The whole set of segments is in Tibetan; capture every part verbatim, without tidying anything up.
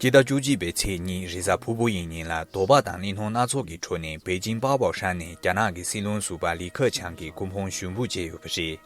སྤྱི་ཟླ་བཅུ་གཅིག་པའི་ཚེས་གཉིས་རེས་གཟའ་ཕུར་བུ་ཡི་ཉིན་ལ་དོགས་པ་དང་གླེང་སློང་སྣ་ཚོགས་ཀྱི་ཁྲོད་ནས་པེ་ཅིང་པཱ་པའོ་ཧྲན་ནས་རྒྱ་ནག་གི་སྲིད་བློན་ཟུར་པ་ལི་ཁེ་ཆང་གི་སྐུ་ཕུང་ཞུགས་འབུལ་བྱས་ཡོད་པ་རེད།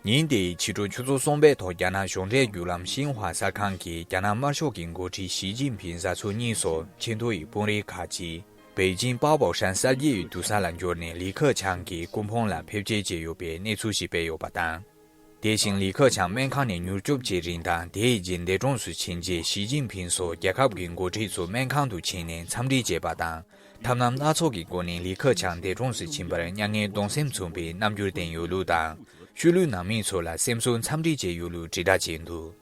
ཉིན་དེའི་ཕྱི་དྲོ་ཆུ་ཚོད་གསུམ་པའི་ཐོག་རྒྱ་ནག་གཞུང་འབྲེལ་བརྒྱུད་ལམ་ཤིན་ཧྭ་གསར་ཁང་གིས་རྒྱ་ནག་དམར་ཤོག་གི་འགོ་ཁྲིད་ཞི་ཅིན་ཕིང་བཟའ་ཚོ་གཉིས་སོགས་ཆེས་མཐོ་ཡི་དཔོན་རིགས་ཁག་ཅིག་པེ་ཅིང་པཱ་པའོ་ཧྲན་གསར་བརྗེ་ཡི་དུར་ས་ལ་འབྱོར་ནས་ལི་ཁེ་ཆང་གི་སྐུ་ཕུང་ལ་ཕེབས་སྐྱེལ་བྱས་ཡོད་པའི་གནས་ཚུལ་ཞིག་སྤེལ་ཡོད་པ་དང་། དེ་བཞིན་ལི་ཁེ་ཆང་སྨན་ཁང་ནས་མྱུར་སྐྱོབ་བྱས་རིང་དང་དེའི་རྗེས་འདས་གྲོངས་སུ་ཕྱིན་རྗེས་ཞི་ཅིན་ཕིང་སོགས་རྒྱལ་ཁབ་ཀྱི་འགོ་ཁྲིད་ཚོ་སྨན་ཁང་དུ་ཕྱིན་ནས་འཚམས་འདྲི་བྱས་པ་དང་། ཐབས་ལམ་སྣ་ཚོགས་ཀྱི་སྒོ་ནས་ལི་ཁེ་ཆང་འདས་གྲོངས་སུ་ཕྱིན་པར་མྱ་ངན་གདུང་སེམས་མཚོན་པའི་རྣམ་འགྱུར་བསྟན་ཡོད་ལུགས་དང་། ཤུལ་ལུས་ནང་མི་ཚོ་ལ་སེམས་གསོ་འཚམས་འདྲི་བྱས་ཡོད་ལུགས་དྲིལ་བསྒྲགས་བྱས་འདུག་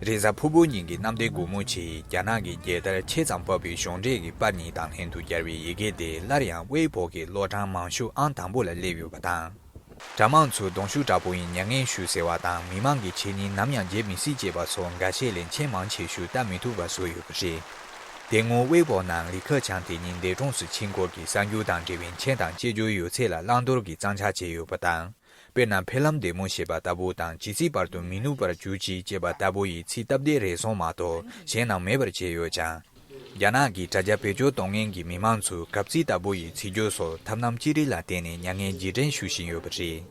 རེས་གཟའ་ཕུར་བུ་ཉིན་གྱི་གནམ་བདེ་སྒོ་མོ་ཆེ་ཡིས་རྒྱ་ནག་གི་རྒྱལ་དར་ཆེ་ཙམ་ཕབ་པའི་གཞུང་འབྲེལ་གྱི་པར་གཉིས་དང་ལྷན་དུ་སྦྱར་བའི་ཡི་གེ་དེ་སླར་ཡང་ཝེ་པོ་གི་ཀློག་གྲངས་མང་ཤོས་ཨང་དང་པོ་ལ་སླེབས་ཡོད་པ་དང་། དྲ་དམངས་ཚོས་གདོང་ཤུགས་དྲག་པོ་ཡིས་མྱ་ངན་ཞུ་ཟེར་བ་དང་མི་མང་གི་ཆེད་ནི་ནམ་ཡང་བརྗེད་མི་སྲིད་ཅེས་པ་སོགས་འགའ་ཤས་ལས་མཆན་མང་ཆེ་ཤོས་ལྟ་མི་ཐུབ་པ་བཟོས་ཡོད་པ་རེད། དེ་སྔོན་ཝེ་པོ་ནང་ལི་ཁེ་ཆང་དེ་ཉིད་འདས་གྲོངས་སུ་ཕྱིན་སྐོར་གྱི་གསར་འགྱུར་དང་འབྲེལ་བའི་མཆན་དང་དཔྱད་བརྗོད་ཡོད་ཚད་ལ་བླང་དོར་གྱི་གཙང་ཆ་བྱས་ཡོད་པ་དང་། དཔེར་ན་ཕེབས་ལམ་བདེ་མོ་ཞེས་པ་ལྟ་བུ་དང་ཇི་སྲིད་བར་དུ་མི་ནུབ་པར་གྱུར་ཅིག་ཅེས་པ་ལྟ་བུ་ཡི་ཚིག་སྟབས་བདེ་རེ་ཟུང་མ་གཏོགས་གཞན་ནང་མེད་པར་བྱས་ཡོད་ཀྱང་། རྒྱ་ནག་གི་དྲ་རྒྱ་བེད་སྤྱོད་གཏོང་མཁན་གྱི་མི་མང་ཚོས་གབ་ཚིག་ལྟ་བུ་ཡི་ཚིག་སྦྱོར་སོགས་ཐབས་ལམ་ཅི་རིགས་ལ་བརྟེན་ནས་མྱ་ངན་རྗེས་དྲན་ཞུ་བཞིན་ཡོད་པ་རེད།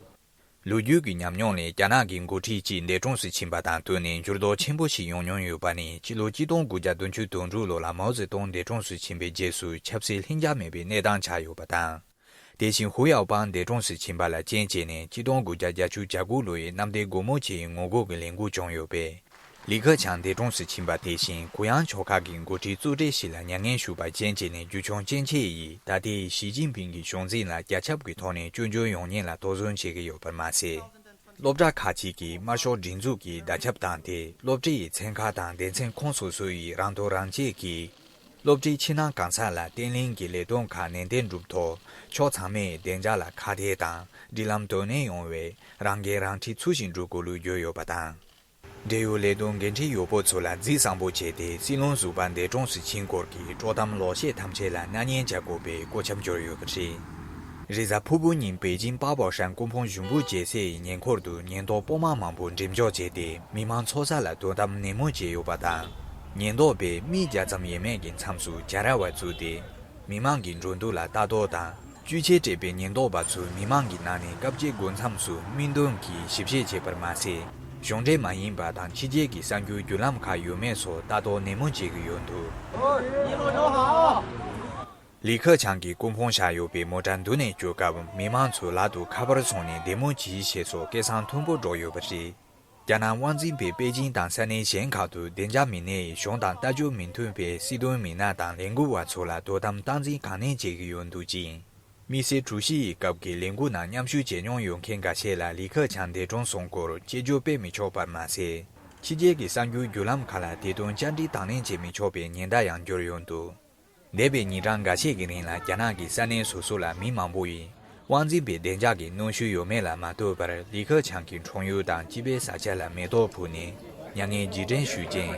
ལོ་རྒྱུས་ཀྱི་ཉམས་མྱོང་ལས་རྒྱ་ནག་གི་འགོ་ཁྲིད་ཅིག་འདས་གྲོངས་སུ་ཕྱིན་པ་དང་བསྟུན་ནས་འགྱུར་ལྡོག་ཆེན་པོ་ཞིག་ཡོང་མྱོང་ཡོད་པ་ནི་སྤྱི་ལོ་གཅིག་སྟོང་དགུ་བརྒྱ་བདུན་ཅུ་དོན་དྲུག་ལོ་ལ་མའོ་ཙེ་ཏུང་འདས་གྲོངས་སུ་ཕྱིན་པའི་རྗེས་སུ་ཆབ་སྲིད་ལྷིང་འཇགས་མེད་པའི་གནས་སྟངས་ཆགས་ཡོད་པ་དང་། དེ་བཞིན་ཧུའུ་ཡའོ་པང་འདས་གྲོངས་སུ་ཕྱིན་པ་ལ་རྐྱེན་བྱས་ནས་ཆིག་སྟོང་དགུ་བརྒྱ་བརྒྱད་ཅུ་གྱ་དགུ་ལོ་ཡི་གནམ་བདེ་སྒོ་མོ་ཆེའི་ངོ་རྒོལ་གྱི་ལས་འགུལ་བྱུང་ཡོད་པས། ལི་ཁེ་ཆང་འདས་གྲོངས་སུ་ཕྱིན་པ་དེ་བཞིན་གུ་ཡངས་ཕྱོགས་ཁག་གི་འགོ་ཁྲིད་གཙོ་གྲས་ཤིག་ལ་མྱ་ངན་ཞུས་པ་རྐྱེན་བྱས་ནས་རྒྱུ་ཆུང་རྐྱེན་ཆེ་ཡིས་ད་ལྟའི་ཞི་ཅིན་ཕིང་གི་གཞུང་འཛིན་ལ་རྒྱ་ཁྱབ་ཀྱི་ཐོག་ནས་སྐྱོན་བརྗོད་ཡོང་ཉེན་ལ་དོགས་ཟོན་བྱེད་ཀྱི་ཡོད་པར་མ་ཟད། སློབ་གྲྭ་ཁག་ཅིག་གིས་དམར་ཤོག་སྒྲིག་འཛུགས་ཀྱི་བརྡ་ཁྱབ་བཏང་སྟེ་སློབ་གྲྭའི་ཚན་ཁག་དང་སྡེ་ཚན་ཁོངས་སོ་སོ་ཡིས་རང་ཐོག་རང་བཅད་ཀྱིས། སློབ་གྲྭའི་ཕྱི་ནང་གང་ས་ལ་བརྟན་ལྷིང་གི་ལས་དོན་ཁག་ནན་ཏན་སྒྲུབ་ཐོག་ཕྱོགས་ཚང་མས་བདེ་འཇགས་ལ་ཁ་གཏད་དང་སྒྲིག་ལམ་དོ་ནན་ཡོང་བའི་རང་འགན་རང་འཁྲི་ཚུལ་བཞིན་སྒྲུབ་དགོས་ལུགས་བརྗོད་ཡོད་པ་དང་། འབྲེལ་ཡོད་ལས་དོན་འགན་འཁྲི་ཡོད་པོ་ཚོ་ལ་རྫིས་བཟང་པོ་བྱས་ཏེ་སྲིད་བློན་ཟུར་པ་འདས་གྲོངས་སུ་ཕྱིན་སྐོར་གྱི་དཀྲོག་གཏམ་ལོག་བཤད་ཐམས་ཅད་ལ་སྣང་ཉེན་བྱ་དགོས་པའི་བཀོད་ཁྱབ་འབྱོར་ཡོད་པ་རེད། རེས་གཟའ་ཕུར་བུ་ཉིན་པེ་ཅིང་པཱ་པའོ་ཧྲན་སྐུ་ཕུང་ཞུགས་འབུལ་བྱེད་སའི་ཉེ་འཁོར་དུ་ཉེན་རྟོག་པོ་མ་མང་པོ་འགྲེམས་འཇོག་བྱས་ཏེ་མི་མང་ཚོགས་ས་ལ་དོ་དམ་ནན་མོ་བྱས་ཡོད་པ་དང་། ཉེན་རྟོག་པས་མི་བརྒྱ་ཙམ་ཡས་མས་ཀྱི་མཚམས་སུ་བྱ་ར་བ་བཙུགས་ཏེ། མི་མང་གི་འགྲོ་འདུག་ལ་ལྟ་རྟོག་དང་། བཅོས་ཆས་སྤྲས་པའི་ཉེན་རྟོག་པ་ཚོས་མི་མང་གི་ནང་ནས་སྐབས་བརྗེ་སྒོ་མཚམས་སུ་མིག་མདུན་གྱི་ཞིབ་བཤེར་བྱས་པར་མ་ཟད། གཞུང་འབྲེལ་མ་ཡིན་པ་དང་ཕྱི་རྒྱལ་གྱི་གསར་འགྱུར་བརྒྱུད་ལམ་ཁག་ཡོད་མེད་སོགས་ལྟ་རྟོག་ནན་མོ་བྱེད་ཀྱི་ཡོད་འདུག་ལི་ཁེ་ཆང་གི་སྐུ་ཕུང་བཞག་ཡོད་པའི་མོ་ཊ་མདུན་ནས་སྐྱོད་སྐབས་མི་མང་ཚོས་ལག་ཏུ་ཁ་པར་བཟུང་ནས་བདེ་མོ་གྱིས་ཞེས་སོགས་སྐད་གསང་མཐོན་པོ་སྒྲོག་ཡོད་པ་རེད། རྒྱ་ནག་དབང་འཛིན་པས་པེ་ཅིང་དང་ས་གནས་གཞན་ཁག་ཏུ་བདེ་འཇགས་མི་སྣས་གཞུང་དང་ལྟ་རྒྱུ་མི་མཐུན་པའི་སྲིད་དོན་མི་སྣ་དང་ལས་འགུལ་བ་ཚོ་ལ་དོ་དམ་སྟངས་འཛིན་གང་ནན་བྱེད་ཀྱི་ཡོད་འདུག་ཅིང་། དམིགས་བསལ་དྲུག་བཞི་ཡི་སྐབས་ཀྱི་ལས་འགུལ་ནང་མཉམ་ཞུགས་བྱེད་མྱོང་ཡོད་མཁན་འགའ་ཤས་ལ་ལི་ཁེ་ཆང་འདས་གྲོངས་སོང་སྐོར་དཔྱད་བརྗོད་སྤེལ་མི་ཆོག་པར་མ་ཟད། ཕྱི་རྒྱལ་གྱི་གསར་འགྱུར་བརྒྱུད་ལམ་ཁག་ལ་དེ་དོན་བཅར་འདྲི་དང་ལེན་བྱེད་མི་ཆོག་པའི་ཉེན་བརྡ་ཡང་བསྐྱུར་ཡོད་འདུག་འདས་པའི་ཉིན་གྲངས་འགའ་ཤས་ཀྱི་རིང་ལ་རྒྱ་ནག་གི་ས་གནས་སོ་སོ་ལ་མི་མང་པོ་ཡིས་དབང་འཛིན་པའི་བདེ་འཇགས་ཀྱི་གནོན་ཤུགས་ཡོད་མེད་ལ་མ་ལྟོས་པར་ལི་ཁེ་ཆང་གི་འཁྲུངས་ཡུལ་དང་སྤྱི་པའི་ས་ཆ་ལ་མེ་ཏོག་ཕུལ་ནས་མྱ་ངན་རྗེས་དྲན་ཞུས་རྐྱེན།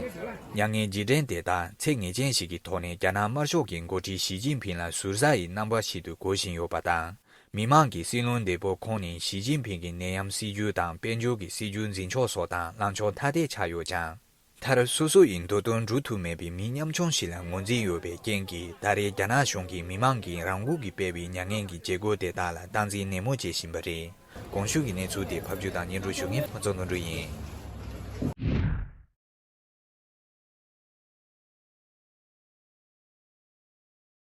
མྱ་ངན་རྗེས་དྲན་དེ་དག་ཚད་ངེས་ཅན་ཞིག་གི་ཐོག་ནས་རྒྱ་ནག་དམར་ཤོག་གི་འགོ་ཁྲིད་ཞི་ཅིན་ཕིང་ལ་ཟུར་ཟ་ཡི་རྣམ་པ་ཞིག་ཏུ་གོ་བཞིན་ཡོད་པ་དང་། མི་མང་གིས་སྲིད་བློན་འདས་པོ་ཁོང་ནི་ཞི་ཅིན་ཕིང་གི་ནད་ཡམས་སྲིད་ཇུས་དང་དཔལ་འབྱོར་གྱི་སྲིད་ཇུས་འཛིན་ཕྱོགས་སོགས་དང་ལངས་ཕྱོགས་ཐ་དད་ཆགས་ཡོད་ཀྱང་། མཐར་སོ་སོ་ཡི་འདོད་དོན་སྒྲུབ་ཐུབ་མེད་པའི་མི་ཉམ་ཆུང་ཞིག་ལ་ངོས་འཛིན་ཡོད་པའི་རྐྱེན་གྱིས་ད་རེས་རྒྱ་ནག་གཞུང་གིས་མི་མང་གིས་རང་འགུལ་གྱིས་སྤེལ་བའི་མྱ་ངན་གྱི་བྱེད་སྒོ་དེ་དག་ལ་སྟངས་འཛིན་ནན་མོ་བྱེད་བཞིན་པ་རེད། གོང་ཞུས་ཀྱི་གནས་ཚུལ་དེ་ཕབ་སྒྱུར་དང་སྙན་སྒྲོན་ཞུ་མཁན་ཕུན་ཚོགས་དོན་གྲུབ་ཡིན།